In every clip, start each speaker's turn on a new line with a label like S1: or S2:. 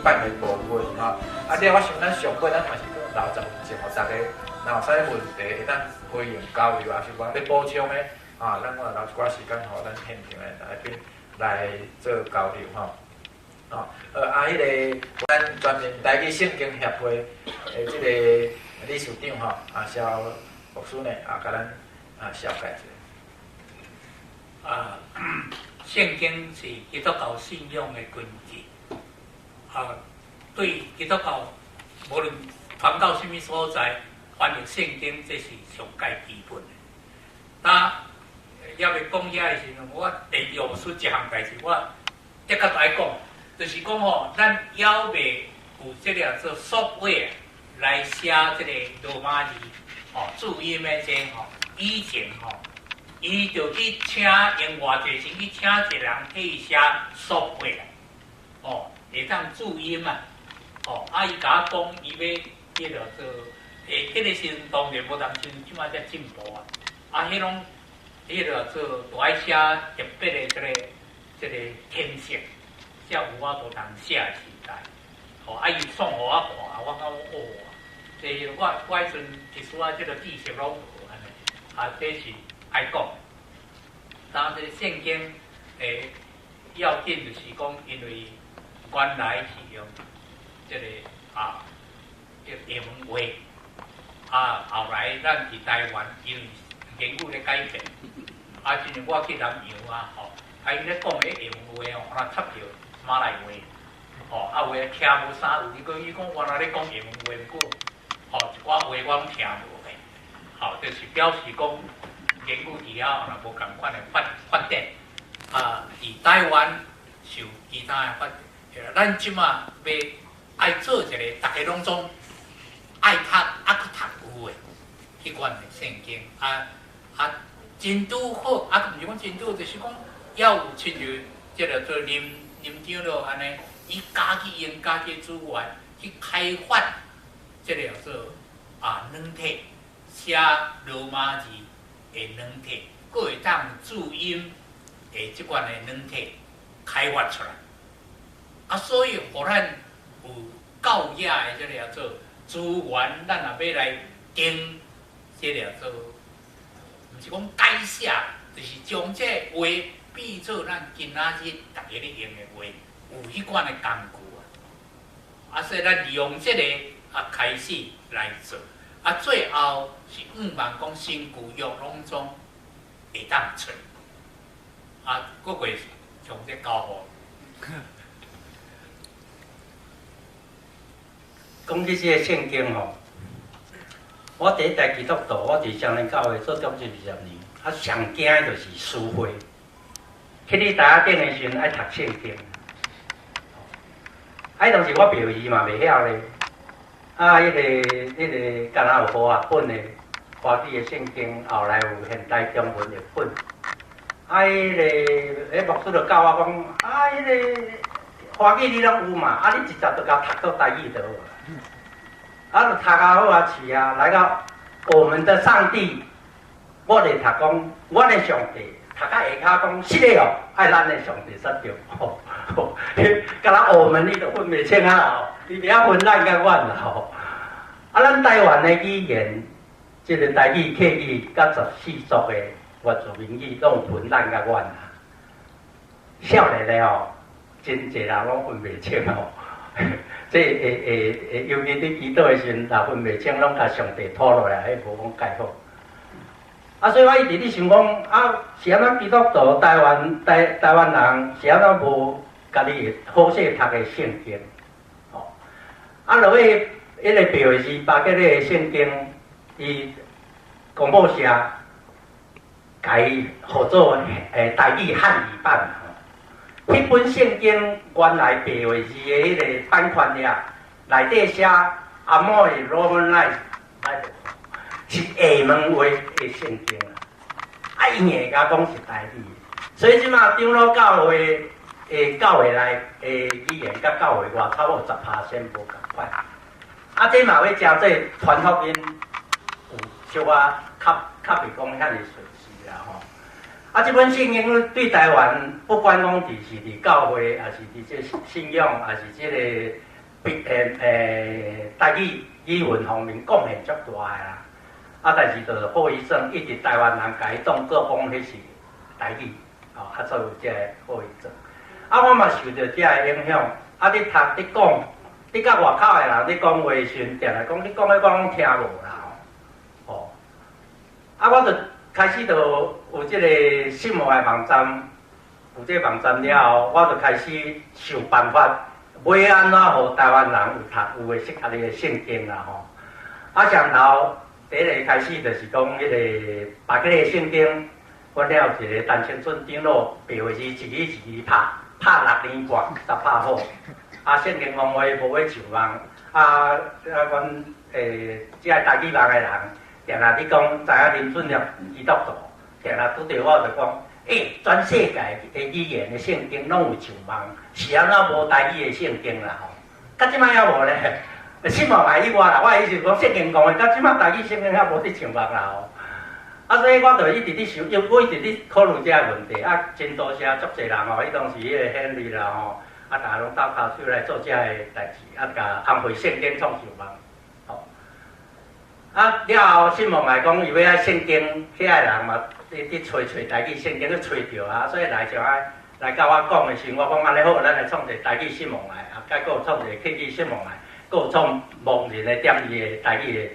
S1: 半个部分吼。啊，了我想咱上尾咱嘛是閣留10分鐘，予大家若有啥物問題會當歡迎交流，抑是講欲補充的，啊，咱嘛留一寡時間，予咱現場的來賓來做交流吼。哦，啊，彼个咱全面台語聖經協會的這個理事長吼，啊，蕭牧師呢，啊，共咱啊，紹介一下。
S2: 啊，聖經是基督教信仰的根基。啊，對基督教，無論傳到啥物所在，翻譯聖經這是上蓋基本的。當猶未講遐的時陣，我第二牧師一項代誌，我的確愛講，就是講吼，咱猶未有這个做 software 來寫這个羅馬字，吼，注音的這吼，以前吼，伊就去請用偌濟錢去請一個人替伊寫 software，哦，會當注音啊，哦，啊，伊共我講，伊欲彼个做，彼个時陣當然無當像這擺遮進步啊，啊，彼攏彼个做都愛寫特別的這個程式，才有法度通寫的時代。哦，啊，伊送予我看，我感覺哦，這我彼陣一絲仔這个知識攏無按呢，啊，這是愛講。當這个聖經的要緊就是講，因為原來是用這个啊，叫英文話，啊，後來咱佇台灣因為言語咧改變，啊，親像我去南洋啊，吼，啊，𪜶咧講的英文話吼，若插著馬來話，吼，啊，有的聽無啥有，伊講伊講原來咧講英文話，毋過，吼，一寡話我攏聽無的，吼，就是表示講言語佇遐若無仝款的發展，啊，佇台灣是有其他的發展，咱這馬欲愛做一個，逐个攏總愛讀啊閣讀有的，彼款的聖經，啊啊，真拄好，啊，毋是講真拄，就是講猶有親像這个做林林長老按呢，伊家己用家己資源去開發這個叫做啊軟體，寫羅馬字的軟體，閣會當注音的這款的軟體開發出來。啊，所以予咱有夠額的這個叫做資源，咱若欲來訂這個叫做，毋是講改寫，就是將這個話變做咱今仔日逐家咧用的話，有彼款的工具啊。啊，所以咱利用這个啊開始來做，啊，最後是向望講新舊約攏總會當出，啊，閣過將這交予。
S3: 講起這个聖經吼，我第一代基督徒，我佇雙連教會做長執20年，啊，上驚的就是私會。去你台仔頂的時陣愛讀聖經，啊，彼當時我白字嘛袂曉咧，啊，彼个敢若有和合本的華語的聖經，後來有現代中文的本，啊，彼个牧師就教我講，啊，彼个華語你攏有嘛，啊，你直接就共讀做台語就好啊。啊，就讀啊好啊，試啊，來到我們的上帝，我咧讀講，阮的上帝，讀到下跤講，是的哦，愛咱的上帝才對，吼，敢若我們你都分袂清啊吼，伊袂曉分咱佮阮啦吼。啊，咱台灣的語言，這个台語、客語佮14族的原住民語，攏有分咱佮阮啦。少年的吼，真濟人攏分袂清吼。這會會會，尤其佇祈禱的時陣，若分袂清，攏共上帝拖落來，彼無講蓋好。啊，所以我一直咧想講，啊，是按怎基督徒台灣台台灣人是按怎無家己好勢讀的聖經？吼，啊，落尾彼个白話字巴結的聖經，伊公報社共伊號做台語漢語版。彼本聖經原來白話字的彼个版權了，內底寫阿摩的 Romanized Bible 是廈門話的聖經啊，啊，伊硬共講是台語，所以這馬長老教會的教會內的語言佮教會外差不多10%無仝款，啊，這嘛欲誠做傳福音有小可較較袂講遐爾順勢啦吼。啊，這本聖經對台灣，不管講佇是佇教會，抑是佇這信仰，抑是這个。台語語文方面貢獻足大的啦。啊，但是就是後遺症，一直台灣人共伊當做講彼是台語，吼，啊，所以有這个後遺症。啊，我嘛受著這个影響。啊，你讀你講，你佮外口的人你講話時陣，定來講你講彼我攏聽無啦吼。哦，啊，我就開始就有這个信望愛網站，有這个網站了後，我就開始想辦法，欲按怎予台灣人有讀有會識讀的聖經啦吼。啊，上頭第一个開始就是講彼个巴克禮聖經，阮遐有一個陳清春長老，白話字一字一字拍，拍6年半才拍好。啊，聖經講話無欲上網，啊啊，阮這个台語網的人，定定咧講知影林俊業基督徒，定定拄著我就講，欸，全世界的語言的聖經攏有上網，是按怎無台語的聖經啦吼？到這擺猶無咧，信望愛以外啦，我的意思講聖經講的，到這擺台語聖經猶無佇上網啦吼。啊，所以我就一直咧想，因我一直咧考慮這个問題，啊，真多謝足濟人吼，彼當時彼个顯理啦吼，啊，大家攏鬥跤手來做這个代誌，啊，共安徽聖經創上網，吼。啊，了後信望來講，伊欲愛聖經，遐个人嘛，佇揣揣台語聖經去揣著啊，所以來就愛來佮我講的時陣，我講按呢好，咱來創一个台語信望愛，啊，閣閣有創一個客語信望愛，閣有創盲人的點字的台語的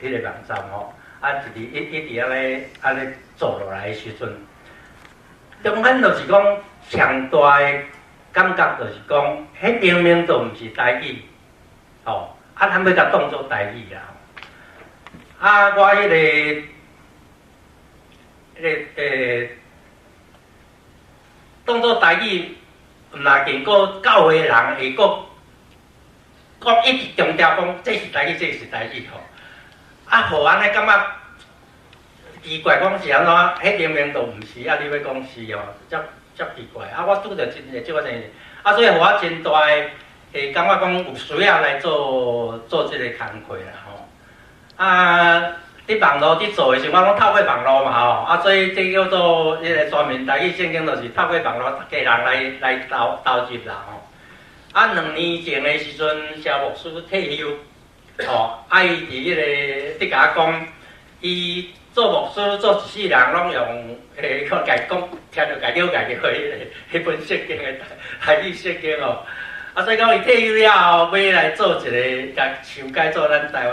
S3: 彼个網站吼。啊，一直一一直按呢按呢做落來的時陣，中間就是講上大的感覺就是講，彼明明就毋是台語，吼，啊，咱欲共當做台語啦。啊，我彼个當做台語，毋若經過教會的人會閣閣一直強調講，這是台語，這是台語吼。啊，予按呢感覺奇怪，講是按怎？彼明明就毋是，啊，你欲講是哦，足足奇怪。啊，我拄著真濟這個情形，啊，所以予我真大的會感覺講有需要來做做這個工課啦吼。啊，佇網路佇做的時陣，我攏透過網路嘛吼。啊，所以這叫做彼个全民台語聖經，就是透過網路，逐家人來來投投入啦吼。啊，2年前的時陣，蕭牧師退休。吼，啊！伊佇彼个佇共我講，伊做牧師做一世人，攏用共伊講，聽著共了解著彼个彼本聖經的台語聖經吼。啊，所以講伊退休了後，欲來做一个，共修改做咱台灣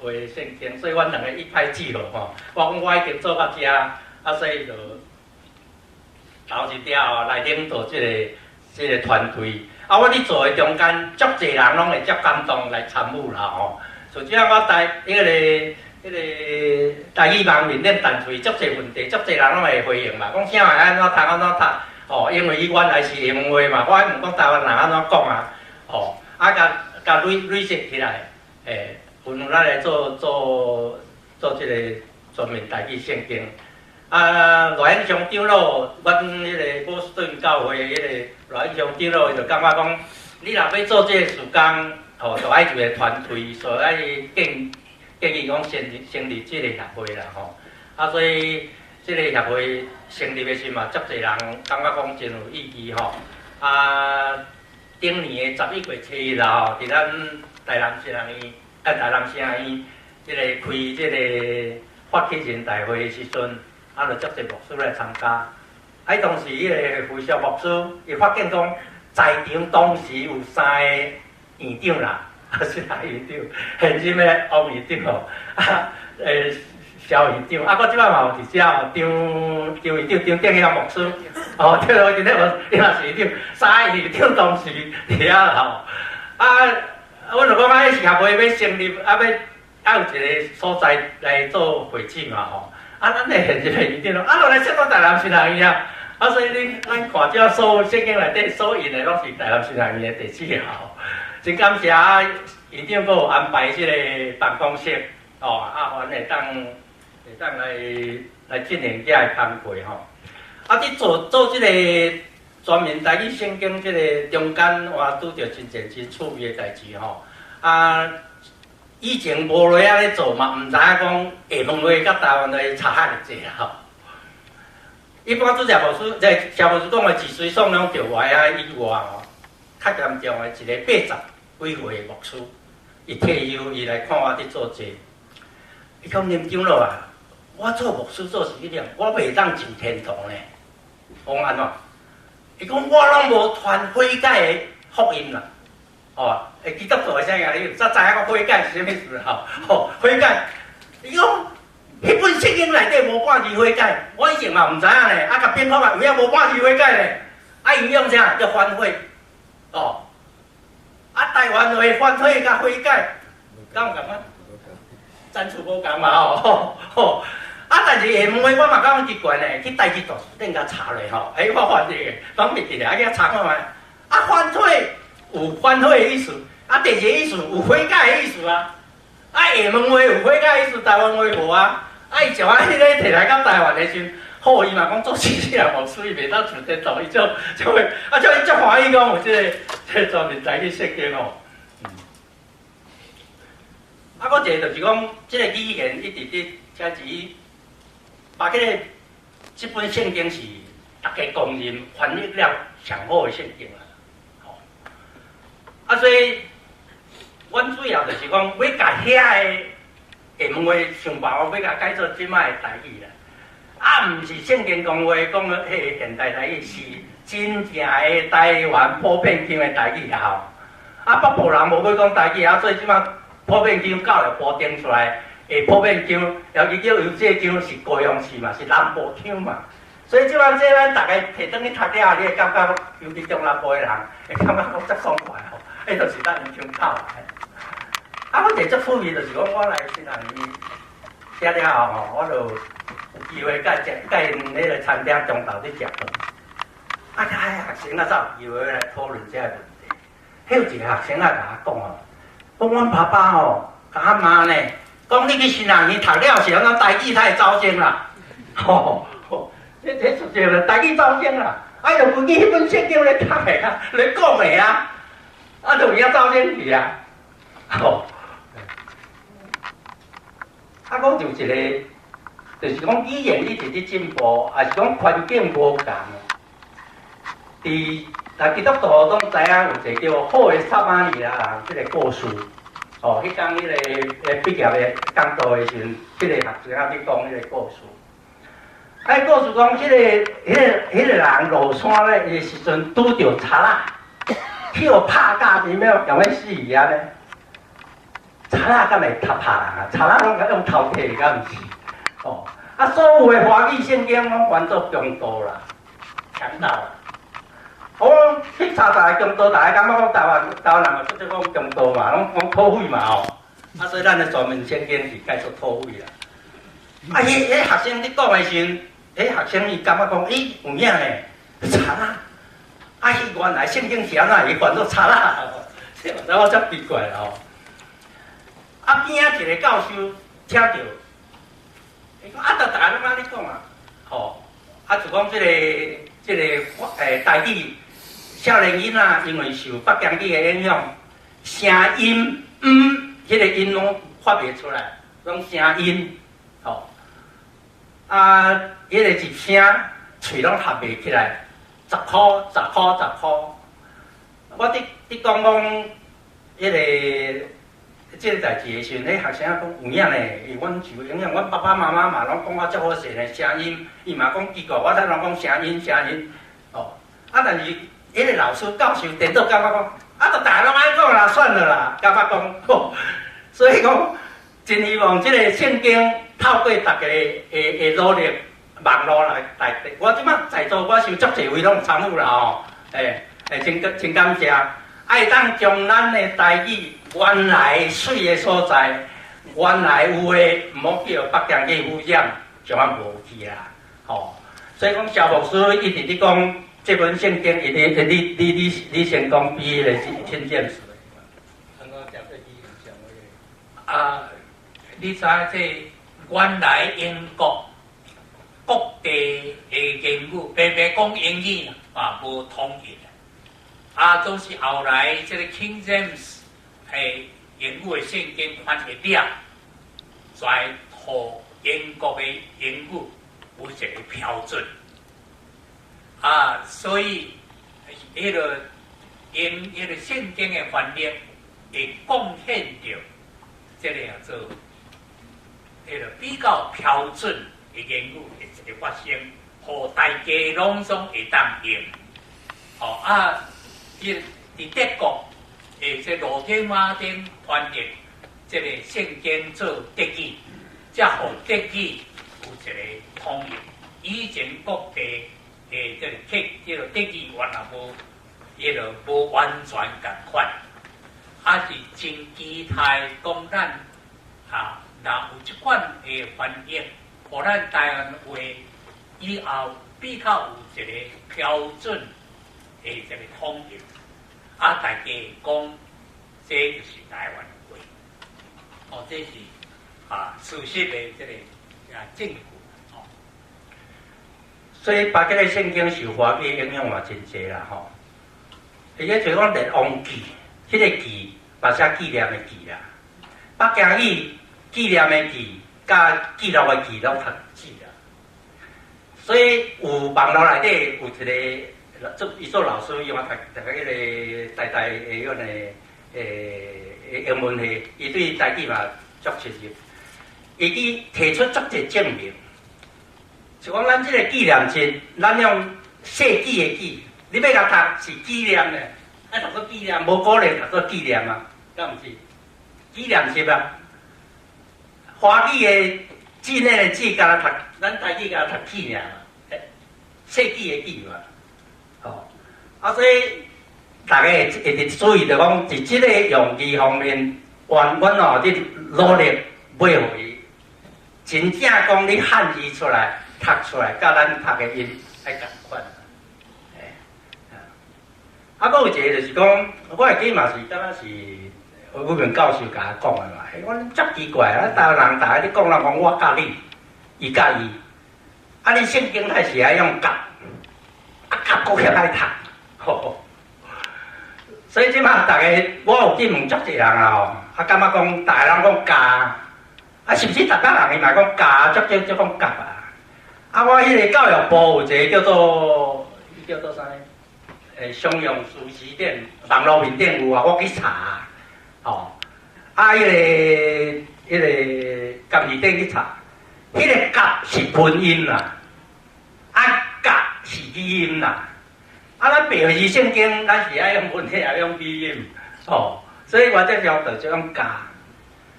S3: 話的聖經，所以阮兩个一拍即合吼。我講我已經做到遮，啊，所以就投入了後來領導這个團隊。啊，我佇做的中間，足濟人攏會足感動來參與啦吼。像這我台彼个台語網面頂彈出去，足濟問題，足濟人攏會回應嘛。講啥會按怎讀按怎讀，吼，因為伊原來是英文話嘛，我愛問講台灣人按怎講啊，吼，啊，共共累累積起來，欸，有咱來做做做這个全面台語聖經。啊，賴永祥長老，阮彼个波士頓教會彼个賴永祥長老，伊就感覺講，你若欲做這个事工，吼，就愛一个團隊，所以愛建建議講成立成立這个協會啦，吼。啊，所以這個協會成立的時嘛，足濟人感覺講真有意義吼。啊，頂年的11月7日啦吼，佇咱台南市人院，啊，台南城院，這個開這个發起人大會的時陣，啊，就足濟牧師來參加。啊，當時彼个胡少牧師，伊發現講，在場當時有三个院長啦，啊是哪院長？現任的王院長吼，啊，蕭院長，啊，我這擺嘛有佇遮吼，張張院長，張德興牧師，哦，對咯，今日我伊嘛是院長，三个院長同時佇遐吼，啊，阮就講啊，彼是協會欲成立，啊，欲愛有一个所在來做會址嘛吼。啊，咱的現任的院長，啊，落來設到台南神學院啊，啊，所以恁咱看這所有聖經內底所印的，攏是台南神學院的地址吼。真感謝啊，院長閣有安排這個辦公室，哦，啊，阮會當來來進行這个工課吼。啊，佇做做這個全民台語聖經這個中間，我拄著真濟真趣味的代誌吼。啊，以前無落按呢做嘛，毋知影講廈門話佮台灣話差遐爾濟啦吼。一般拄則牧師，這蕭牧師講的脊髓損傷著外啊以外吼，較嚴重的一个八十。幾歲的牧師，伊退休，伊來看我佇做這個。伊講林長老啊，我做牧師做十幾年，我袂當進天堂呢。我講按怎？伊講我攏無傳悔改的福音啦。哦，會基督徒的啥物？你才知影講悔改是啥物事吼？吼，悔改。伊講，彼本聖經內底無半字悔改，我以前嘛毋知影呢。啊，共變法嘛，有影無半字悔改呢？啊，𪜶用啥叫反悔？哦，啊，台灣話反悔佮悔改，敢有仝款？層次無仝嘛吼吼。啊，但是廈門話我嘛感覺奇怪呢，去台語圖書館共查咧吼，欸，我翻譯的攏袂記咧，啊，去查看覓。啊，反悔有反悔的意思，啊，第二個意思有悔改的意思啊。啊，廈門話有悔改的意思，台灣話無啊。啊，伊將啊彼个提來到台灣的時陣，好，伊嘛講做四世人牧師，伊袂當上天堂，伊就就會啊，就伊足歡喜講有這個專門台語聖經吼。啊，閣一個就是講，這個語言一直佇遮子，把這個這本聖經是大家公認翻譯了上好的聖經啦。吼，啊，所以，阮主要就是講，欲共遐个廈門話想辦法，欲共改做這擺的台語啦。啊，毋是聖經講話講彼個現代台語，是真正的台灣普遍腔的台語啦吼。啊，北部人無欲講台語啊，所以這擺普遍腔教育部定出來，的普遍腔，尤其叫幼稚腔是高雄市嘛，是南部腔嘛。所以這擺這咱逐家提轉去讀了後，你會感覺，尤其中南部的人會感覺講足爽快吼，彼就是咱的腔口來。啊，我一個足趣味就是講，我來新南寫了後吼，我就有機會佮食，佮𪜶彼个餐廳中晝咧食飯。啊，遐學生啊，才有機會來討論這个問題。彼有一个學生啊，共我講吼，講阮爸爸吼，共我媽呢，講你去新南園讀了是按怎台語才會走鐘啦。吼吼，這出這了，台語走鐘啦。啊，就根據彼本聖經咧讀的啊，咧講的啊，啊，就有影走鐘去啊。吼。啊，講就一個，就是講語言一直佇進步，抑是講環境無仝。佇若基督徒攏知影有一個叫好的撒瑪利亞人這个故事。哦，彼工彼个畢業的講道的時陣，彼個學生仔去講彼个故事。啊，故事講，彼个人落山咧的時陣，拄著賊仔，去予拍甲面要共欲死去按呢。賊仔敢會拍人啊？賊仔攏共用頭提，敢毋是？哦，啊，所有的華語聖經攏翻做強盜啦，強盜。我去查逐个強盜，逐家感覺講台灣人嘛，出做講強盜嘛，攏講土匪嘛吼。啊，所以咱的全文聖經是改做土匪啦。啊，彼學生佇講的時陣，彼學生伊感覺講，咦，有影呢？賊仔，啊，彼原來聖經是按怎會翻做賊仔？這嘛知我足奇怪啦吼。啊，邊仔一個教授聽著，伊講啊，著逐家攏按呢講啊，吼，啊，就講這個台語少年囡仔，因為受北京語的影響，聲音嗯，彼個音攏發袂出來，攏聲音，吼，啊，彼個一聲喙攏合袂起來，十箍十箍十箍，我佇佇講講彼個。這个代誌的時陣，彼學生講有影呢，因為阮受影響，阮爸爸媽媽嘛攏講我足好勢呢，聲音，伊嘛講奇怪，我才攏講聲音聲音，哦，啊，但是彼個老師教授顛倒感覺講，啊，著逐家攏按呢講啦，算了啦，感覺講，吼，所以講真希望這个聖經透過大家的努力，網路來來，我這擺在座我想足濟位攏有參與啦吼，欸欸，真真感謝。愛當將咱的台語原來媠的所在，原來有的，毋好叫北京語污染，將啊無去啦，吼。所以講，蕭牧師一直佇講這本聖經，伊你你你你你先講比彼個親見識。
S2: 啊，你知這原來英國各地的言語，白白講英語嘛，無統一。啊，總是後來這个 King James 的英語的聖經翻譯了，才予英國的英語有一个標準。啊，所以彼个英彼个聖經的翻譯，會貢獻著這个做彼个比較標準的言語的一个發生，予大家攏總會當用。吼啊！伊佇德國的這露天馬丁翻譯這个聖經做德語，才予德語有一个統一。以前各地的這个客這个德語原來無，彼个無完全仝款，啊是真期待講咱啊，若有這款的翻譯，予咱台灣話以後比較有一个標準的一个統一，啊，大家講這就是台灣話，哦，這是啊事實的這个啊證據。哦。
S3: 所以巴結的聖經受華語影響嘛真濟啦吼。而且就講列王紀，彼个紀嘛寫紀念的紀啦。北京語紀念的紀，佮記錄的記攏讀記啦。所以有網路內底有一个做伊做老師，伊嘛讀讀彼个台大的彼个英文系，伊對台語嘛足深入。伊去提出足濟證明，就講咱這个紀念節，咱用世紀的紀，你欲共讀是紀念的，愛讀做紀念，無可能讀做紀念啊，敢毋是？紀念節啊，華語的紀念的紀，敢若讀，咱台語敢若讀紀爾嘛，世紀的紀嘛，吼，啊，所以大家會會注意著講，佇這个用字方面，原阮哦佇努力欲予伊真正講你漢字出來讀出來，佮咱讀的音愛仝款。啊，閣有一个就是講，我會記嘛是敢若是有明教授共我講的嘛，我足奇怪啊！台灣人逐家咧講人講我佮你，伊佮伊，啊，你聖經乃是愛用佮，啊佮閣遐歹讀，吼。所以這馬逐家，我有去問足濟人啊吼，啊感覺講逐家攏講佮，啊是毋是台北人伊嘛講佮，足少少講佮啊？啊，我彼个教育部有一个叫做叫做啥呢？商用事詞典，網路面頂有啊，我去查，吼，啊，彼个監字典去查，彼个佮是文音啦，啊佮是語音啦，啊，咱白字聖經，咱是愛用文體，愛用語音，吼，所以我這樣就這種教，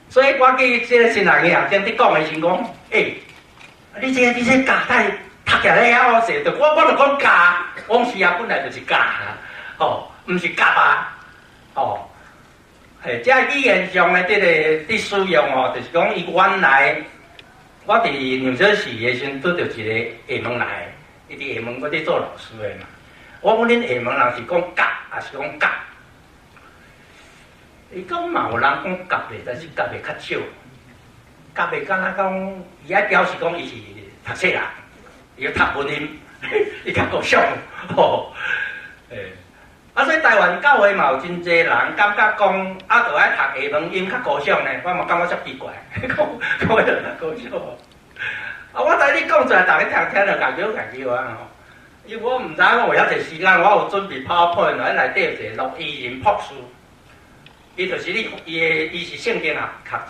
S3: 所以我記這個新學院學生佇講的時講，欸，你這教太讀起來遐好勢，就我就講教，往時啊本來就是教，吼，毋是佮啊，吼，嘿，這語言上的這個佇使用吼，就是講伊原來我佇念書時的時陣，拄著一个廈門來，伊佇廈門閣佇做老師的嘛。我講恁廈門人是講佮，抑是講佮？伊講嘛有人講佮的，但是佮的較少。佮的敢若講，伊愛表示講伊是讀冊人，伊讀文音，伊較高尚，吼。欸，啊，所以台灣教會嘛有真濟人感覺講，啊，著愛讀廈門音較高尚呢，我嘛感覺足奇怪，講講彼個較高尚。啊，我知你講出來，逐家聽聽著共叫共叫啊吼。因為我毋知影我有遐濟時間，我有準備 PowerPoint，內底有一個陸伊人博士，伊就是你，伊的伊是聖經學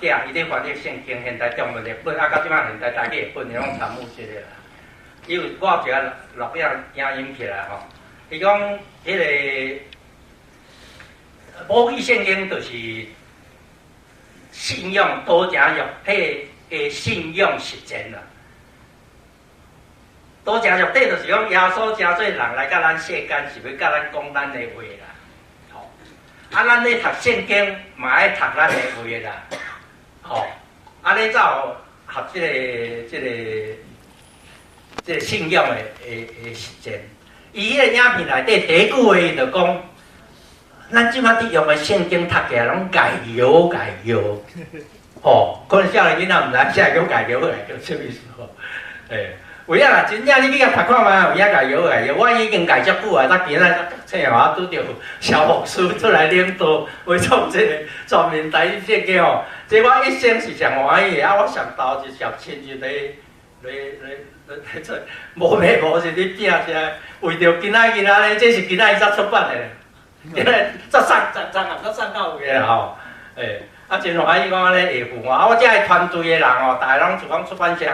S3: 學者，伊咧翻譯聖經現代中文譯本，啊，到這擺現代台語譯本，伊攏參與這个啦。伊有我有一个錄影影音起來吼，伊講彼个母語聖經就是信仰道成肉體的信仰實踐啦。道成肉體就是講耶穌成做人來佮咱世間，是欲佮咱講咱的話啦。吼，啊，咱咧讀聖經嘛愛讀咱的話啦。吼，按呢才有合這個信仰的實踐。伊彼個影片內底第一句話伊就講，咱這擺佇用的聖經讀起來攏共搖共搖，吼，可能少年囡仔毋知啥叫共搖共搖，啥意思吼？欸，有影啦，真正你去共讀看覓，有影共搖共搖。我已經共遮久啊，到今仔才覺醒我拄著蕭牧師出來領導，為創這個全面台語聖經吼。這我一生是上歡喜的，啊，我上投入上深入咧咧咧咧做，無迷無是咧拼啥，為著今仔日仔咧，這是今仔日才出版的。這送這這啊，這送到有的吼，欸，啊真歡喜講按呢下附啊，我遮的團隊的人吼，逐个攏就講出版社，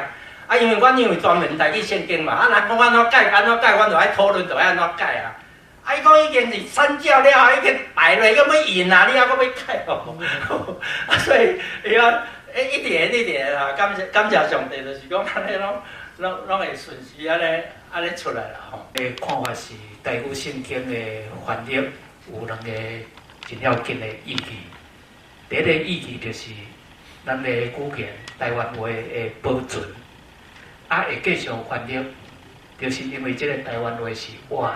S3: 啊，因為阮因為專門台語聖經嘛，啊，人講按怎改按怎改，阮就愛討論，就愛按怎改啊。啊，伊講已經是產照了，已經排落，閣欲印啊，你猶閣欲改哦。啊，所以伊講，欸，一點一點啊，感謝感謝上帝，就是講按呢攏攏攏會順時按呢按呢出來啦吼。
S2: 的看法是台語聖經的翻譯有兩個真要緊的意義。第一個意義就是咱的語言台灣話的保存，啊，會繼續翻譯，就是因為這个台灣話是活，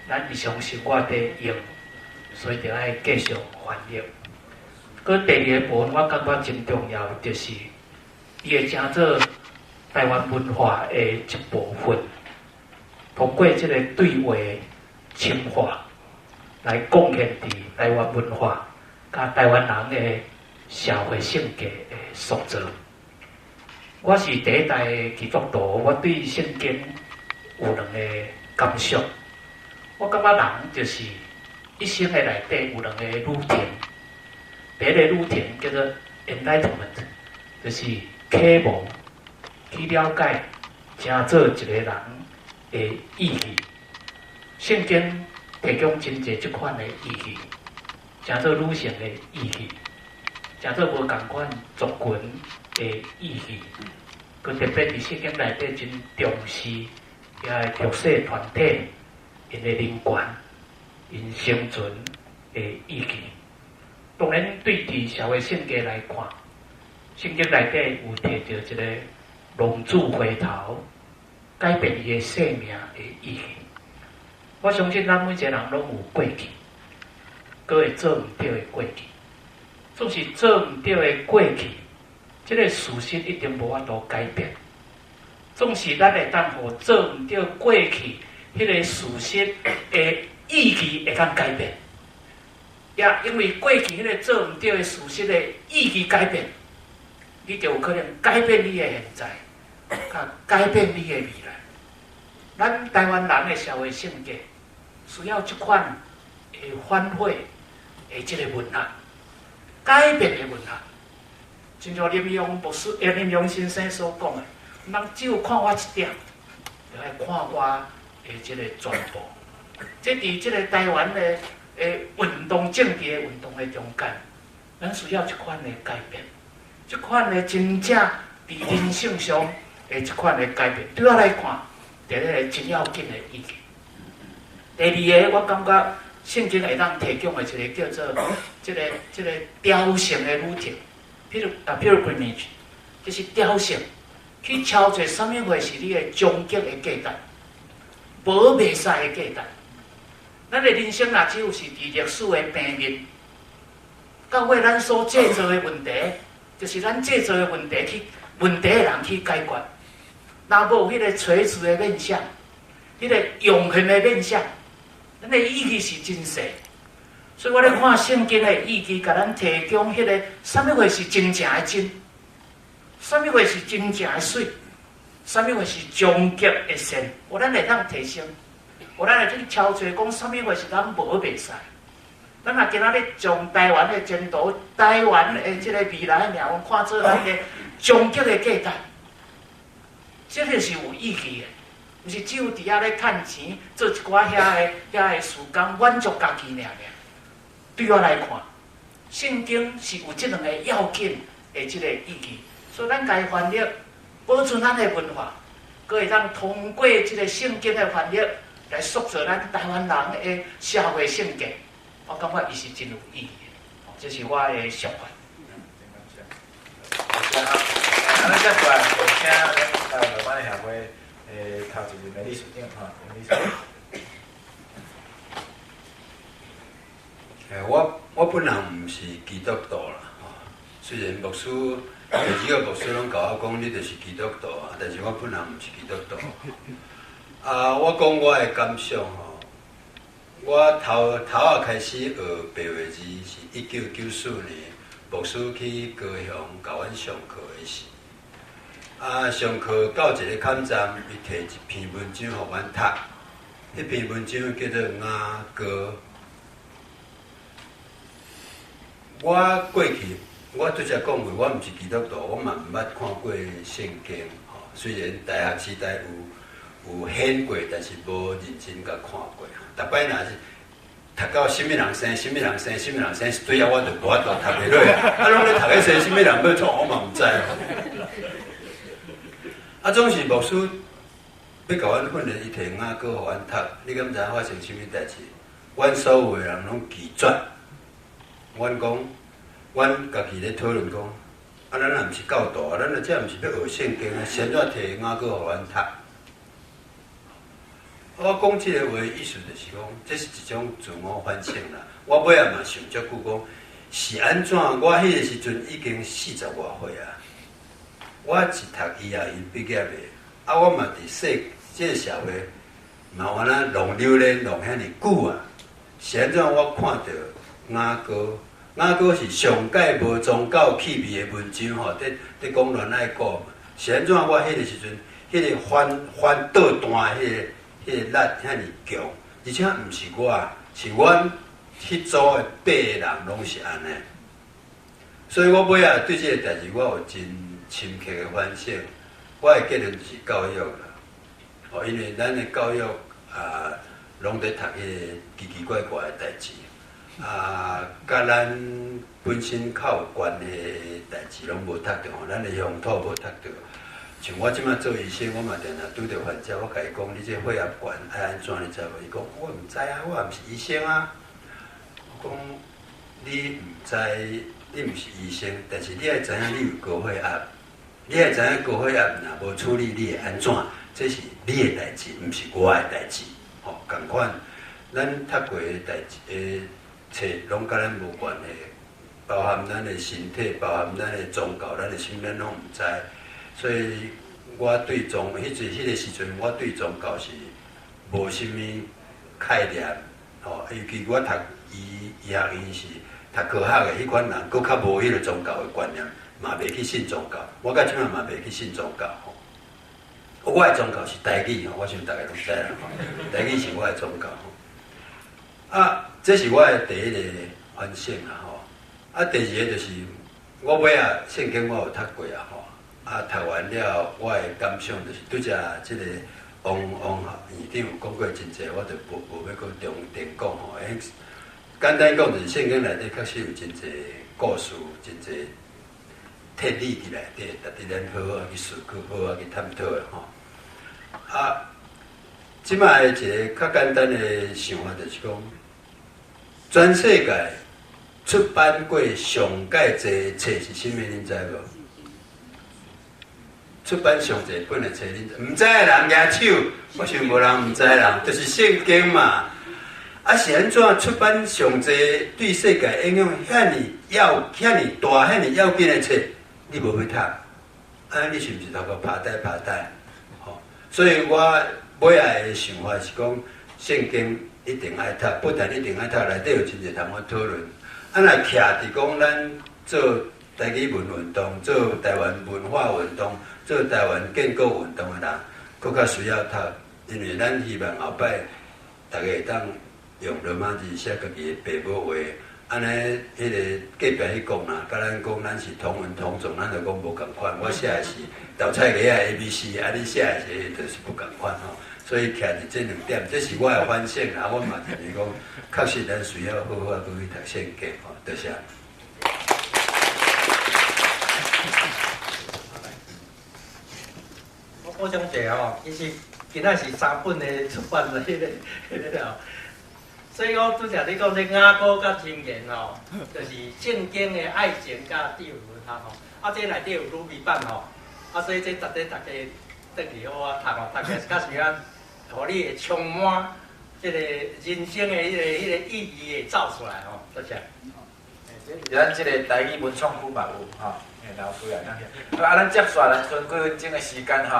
S2: 咱日常生活佇用，所以著愛繼續翻譯。閣第二个部分，我感覺真重要，就是伊會成做台灣文化的一部分，通過這个對話深化，來貢獻佇台灣文化佮台灣人的社會性格的塑造。我是第一代的基督徒，我對聖經有兩个感想。我感覺人就是一生的內底有兩个旅程。第一个旅程叫做 enlightenment，就是啟蒙，去了解成做一个人的意義。聖經提供真濟這款的意義，成做女性的意義，成做無仝款族群的意義。閣特別佇聖經內底真重視遐个弱勢團體𪜶的人權、𪜶生存的意義。當然，對佇社會性格來看，聖經內底有提著一个浪子回頭，改變伊的生命的意義。我相信咱每一个人攏有過去，閣會做毋對的過去，總是做毋對的過去，這个事實一定無法度改變。總是咱會當予做毋對過去，彼个事實的意義會當改變。也因為過去彼个做毋對的事實的意義改變，你就有可能改變你的現在，佮改變你的未來。咱台灣人的社會性格需要這款的反悔的這个文學，改變的文學。親像林榮牧師、林榮先生所講的，毋通只有看我一點，著愛看我的這个全部。這佇這个台灣的運動、政治的運動的中間，咱需要這款的改變，這款的真正佇人性上的這款的改變。對我來看，第一个真要緊的意義。第二个，我感覺聖經會當提供的一个叫做這个朝聖的旅程，譬如啊，pilgrimage，就是朝聖去朝找啥物貨是你的終極的價值，無袂使的價值。咱的人生若只有是佇歷史的平面，到尾咱所製造的問題，就是咱製造的問題去問題的人去解決。若無彼个垂直的面向，彼个永恆的面向，咱的意義是真細。所以我咧看聖經的意義，共咱提供彼个啥物貨是真正的真，啥物貨是真正的媠，啥物貨是終極的善，予咱會當提升。予咱會去超揣講啥物貨是咱無袂使。咱若今仔日將台灣的前途、台灣的這个未來的命運看做咱的終極的價值，這个是有意義的，毋是只有佇遐咧趁錢，做一寡遐个事工，滿足家己爾爾。對我來看，聖經是有這兩个要緊的這个意義，所以咱共伊翻譯，保存咱的文化，閣會當通過這个聖經的翻譯來塑造咱台灣人的社會性格。我感覺伊是真有意義的，這是我的想法。
S1: 啊，咱接過來就請咱台灣台灣協會的頭一任的理事長吼，理事長。
S4: 我本人毋是基督徒啦，吼。雖然牧師，有幾個牧師攏共我講，你就是基督徒啊，但是我本人毋是基督徒。啊，我講我的感想吼，我頭頭仔開始學白話字是1994年，牧師去高雄共阮上課的時。啊，上課到一个坎站，伊提一篇文章予阮讀，彼篇文章叫做《雅歌》。我過去我拄才講過，我毋是基督徒，我嘛毋捌看過聖經。吼，雖然大學時代有顯過，但是無認真共看過。逐擺若是讀到啥物人生，啥物人生，啥物人生，對啊，我就無法度讀袂落。啊，攏咧讀彼生啥物人欲創，我嘛毋知。啊，總是牧師欲共阮訓練，伊提雅歌予阮讀，你敢知影發生啥物代誌？阮所有的人攏拒絕。阮講，阮家己咧討論講，啊，咱也毋是教徒啊，咱啊這毋是欲學聖經啊，是按怎提雅歌予阮讀？我講這个話意思就是講，這是一種自我反省啦。我尾仔嘛想足久講，是按怎？我彼个時陣已經四十外歲啊。我是讀醫學院畢業的，啊，我嘛佇世這个社會嘛，原來浪流連浪遐爾久啊。是按怎？我看著雅歌，雅歌是上蓋無宗教氣味的文章吼，佇講戀愛歌嘛。是按怎？我彼个時陣，彼个反倒彈彼個力遐爾強，而且毋是我，是阮彼組的八個人攏是按呢。所以我尾仔對這個代誌，我有真深刻的反省。我的結論就是教育啦，哦，因為咱的教育啊，攏佇讀彼个奇奇怪怪的代誌，啊，佮咱本身較有關係的代誌攏無讀著，吼，咱的鄉土無讀著。像我這馬做醫生，我嘛定定拄著患者，我共伊講，你這血壓懸愛按怎，你知無？伊講我毋知啊，我也毋是醫生啊。我講你毋知，你毋是醫生，但是你愛知影你有高血壓，你愛知影高血壓若無處理，你會按怎？這是你的代誌，毋是我的代誌。吼，仝款，咱讀過的代誌的冊，攏佮咱無關係，包含咱的身體，包含咱的宗教，咱的啥物，咱攏毋知。所以我對宗，彼個時陣，我對宗教是無啥物概念，吼。尤其我讀醫學院是讀科學的，彼款人，閣較無彼個宗教的觀念，嘛袂去信宗教。我到這馬嘛袂去信宗教，吼。我的宗教是台語，吼，我想逐家攏知啦，吼。台語是我的宗教，吼。啊，這是我的第一个反省啦，吼。啊，第二个就是我尾仔聖經我有讀過啊，吼。啊，讀完了，我的感想就是拄才這个王王院長有講過真濟，我就無欲閣重點講吼。簡單講就是聖經內底確實有真濟故事，真濟哲理佇內底，值得咱好好去思考，好好去探討的吼。啊，這擺的一个較簡單的想法就是講，全世界出版過上蓋濟冊是啥物？恁知無？出版上濟本的冊，恁毋知的人舉手，我想無人毋知啦，就是聖經嘛。啊，是按怎出版上濟對世界影響遐爾要遐爾大遐爾要緊的冊，你無欲讀？啊，你是毋是頭殼拍呆拍呆？吼，所以我尾仔的想法是講，聖經一定愛讀，不但一定愛讀，內底有真濟通好討論。啊，若徛佇講咱做台語文運動、做台灣文化運動、做台灣建國運動的人，閣較需要讀，因為咱希望後擺逐家會當用羅馬字寫家己的爸母話，按呢，彼个隔壁彼國啦，佮咱講咱是同文同種，咱就講無仝款。我寫的是豆菜雞仔 A B C，啊，你寫的是就是不仝款吼。所以徛佇這兩點，這是我的反省啊。我嘛認為講，確實咱需要好好閣去讀聖經吼，多謝。
S3: 我補充一下吼，其實今仔是三本的出版的彼个吼，所以講拄才你講這雅歌佮箴言吼，就是聖經的愛情佮智慧文學吼，啊，這內底有魯比版吼，啊，所以這值得大家轉去好好讀吼，讀起來確實啊，予你會充滿這个人生的彼个意義會走出來吼，多謝。
S1: 咱這个台語文創區嘛有吼，老師啊，好啊，咱接續來剩幾分鐘的時間吼，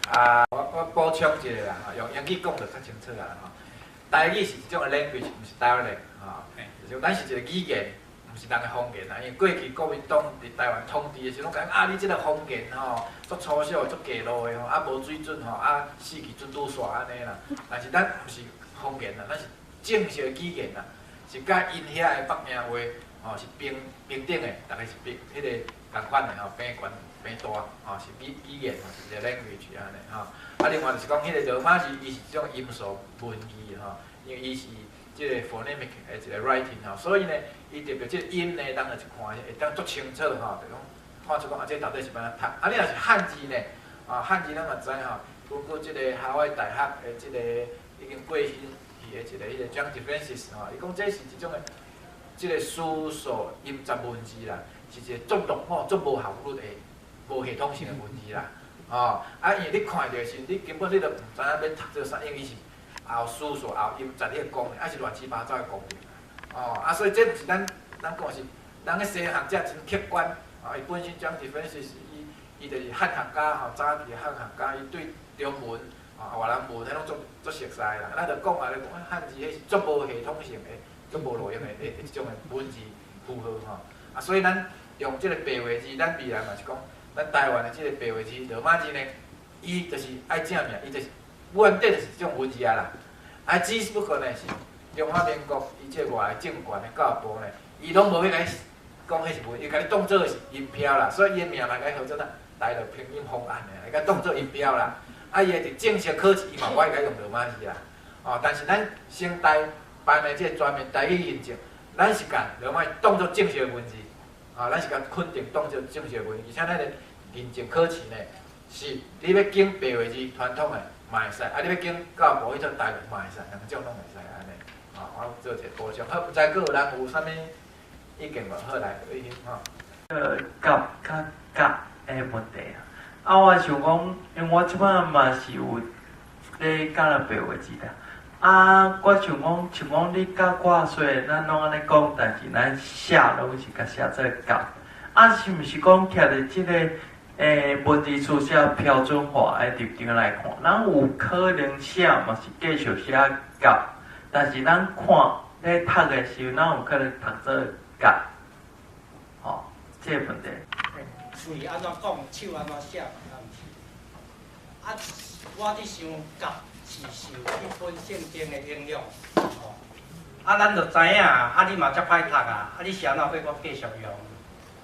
S1: 啊，我補充一下啦，吼，用英語講就較清楚啦，吼。台語是一種 language，毋是 dialect，吼，就是咱是一個語言，毋是人的方言啦。因為過去國民黨佇台灣統治的時陣，攏講啊，你這个方言吼，足粗俗、足低落的吼，啊無水準吼，啊死去準拄煞按呢啦。但是咱毋是方言啦，咱是正式的語言啦，是佮𪜶遐的北京話。吼，是平平等的，逐个是平彼个仝款的吼，平懸平大，吼，是語言吼，是一個 language 按呢吼。啊，另外就是講彼個羅馬字，伊是這種音素文字吼，因為伊是這個 phonemic 的一個 writing 吼，所以呢，伊特別這個音呢，人就一看會當足清楚吼，就講看出講啊，這到底是按怎讀。啊，你若是漢字呢？啊，漢字咱嘛知吼，根據這個哈佛大學的這個已經過身去的一個彼個 John DeFrancis 吼，伊講這是一種的這個思索音節文字啦，是一個足落伍、足無效率的、無系統性的文字啦。哦，啊，因為你看著時，你根本你都毋知影欲讀做啥，因為伊是後思索、後音節彼個功能，抑是亂七八糟的功能。哦，啊，所以這毋是咱講是，人個西學者真客觀，啊，伊本身 John DeFrancis 伊伊就是漢學家吼，早期的漢學家，伊對中文啊、越南文彼攏足足熟悉啦。咱就講啊，咧講漢字彼是足無系統性的、足無路用的一種的文字符號吼。啊，所以咱用這個白話字，咱未來嘛是講，咱台灣的這個白話字羅馬字呢，伊就是愛正名，伊就是原底就是這種文字啊啦。啊，只不過呢是中華民國伊這個外來政權的教育部呢，伊攏無欲共你講彼是文，伊共你當做是音標啦，所以伊的名嘛共伊號做啥大陸拼音方案的，伊共當做音標啦。啊，伊的佇正式考試，伊嘛無愛共用羅馬字啦。哦，但是咱省台辦的這個全面台語認證，咱是共羅馬字當做正式的文字，啊，咱是共肯定當做正式的文字，而且咱的認證考試呢，是你欲揀白話字傳統的嘛會使，啊，你欲揀教育部彼種大陸嘛會使，兩種攏會使按呢。啊，我做一個補充，好，毋知閣有人有啥物意見無？好來，已經吼。
S5: 甲佮佮的問題啊，啊，我想講，因為我這擺嘛是有咧教人白話字啦。啊，我想講，像講你教我，雖然咱攏按呢講，但是咱寫攏是共寫做佮。啊，是毋是講徛佇這個文字書寫標準化的立場來看，咱有可能寫嘛是繼續寫佮，但是咱看咧讀的時候，咱有可能讀做佮，吼，這個問題。
S6: 喙按怎講，手按怎寫嘛，敢毋是？啊，我佇想佮是受彼本聖經的影響，吼。啊，咱就知影，啊，你嘛遮歹讀啊，啊，你是按怎欲閣繼續用？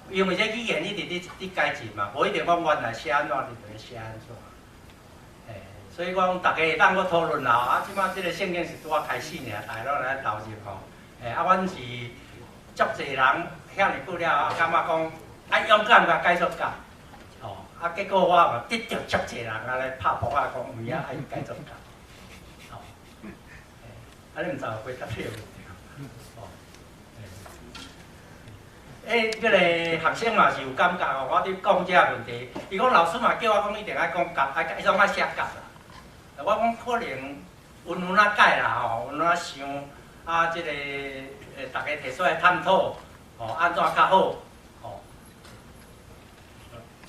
S6: 因為這語言一直佇改進嘛，無一定講原來寫按怎，你就會寫按怎。欸，所以講，逐家會當閣討論啦。啊，這擺這個聖經是拄仔開始爾，逐家攏來投入吼。欸，啊，阮是足濟人遐爾久了後，感覺講愛勇敢共改做佮，吼。啊，結果我嘛得著足濟人啊來拍噗仔講，有影愛改做佮，吼。欸，啊，你毋知有回答你的問題，吼。欸，彼個學生嘛是有感覺哦，我佇講這個問題，伊講老師嘛叫我講一定愛講佮，愛伊講愛寫佮啦。我講可能有有哪改啦吼，有哪想啊，這個逐家提出來探討，吼，按怎較好，吼。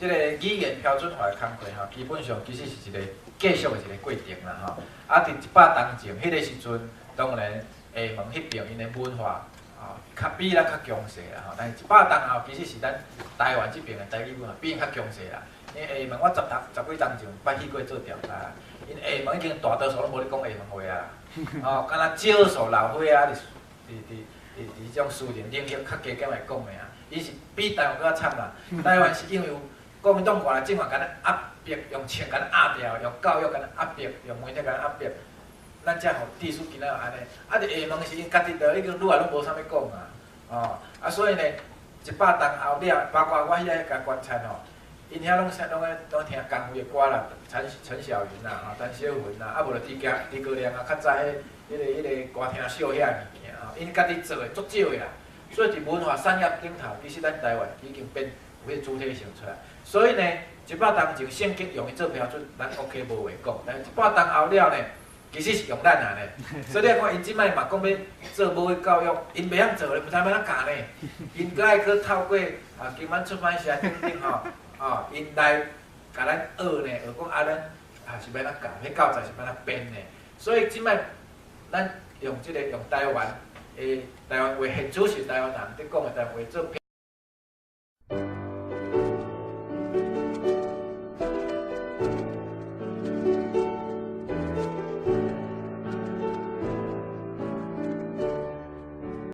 S1: 這個語言標準化的工課吼，基本上其實是一個繼續的一個過程啦吼。啊，佇100冬前，彼個時陣，當然廈門彼爿𪜶的文化，吼，較比咱較強勢啦吼。但是100冬後，其實是咱台灣這爿的台語文化比𪜶較強勢啦。因為廈門我十讀十幾冬前捌去過做調查，𪜶廈門已經大多數攏無咧講廈門話啊，吼，敢若少數老歲仔佇佇佇佇這種私人領域較加減會講的啊。伊是比台灣閣較慘啦。台灣是因為有國民黨過來政權共咱壓迫，用槍共咱壓掉，用教育共咱壓迫，用媒體共咱壓迫，咱才予致使今仔按呢。啊，佇廈門是𪜶家己就已經愈來愈無啥物講啊，哦，啊，所以呢，100冬後了，包括我遐共觀察吼，𪜶遐攏啥攏咧攏聽江蕙的歌啦，陳陳小雲啦，吼，陳小雲啦，啊無就豬家豬哥亮啊，較早彼彼個彼個歌廳秀遐物件吼，𪜶家己做的足少的啦。所以佇文化產業頂頭，其實咱台灣已經變有彼個主體性出來。所以呢，100冬前聖經用伊做標準，咱 OK 無話講。但是100冬後了呢，其實是用咱啊呢。所以你看，𪜶這擺嘛講欲做母語教育，𪜶袂曉做咧，毋知欲按怎教呢。𪜶閣愛閣透過啊，金安出版社等等吼，哦，𪜶來共咱學呢，學講啊，咱啊是欲按怎教，彼教材是欲按怎編呢。所以這擺咱用這個用台灣的台灣話，現主是台灣人佇講的台灣話做。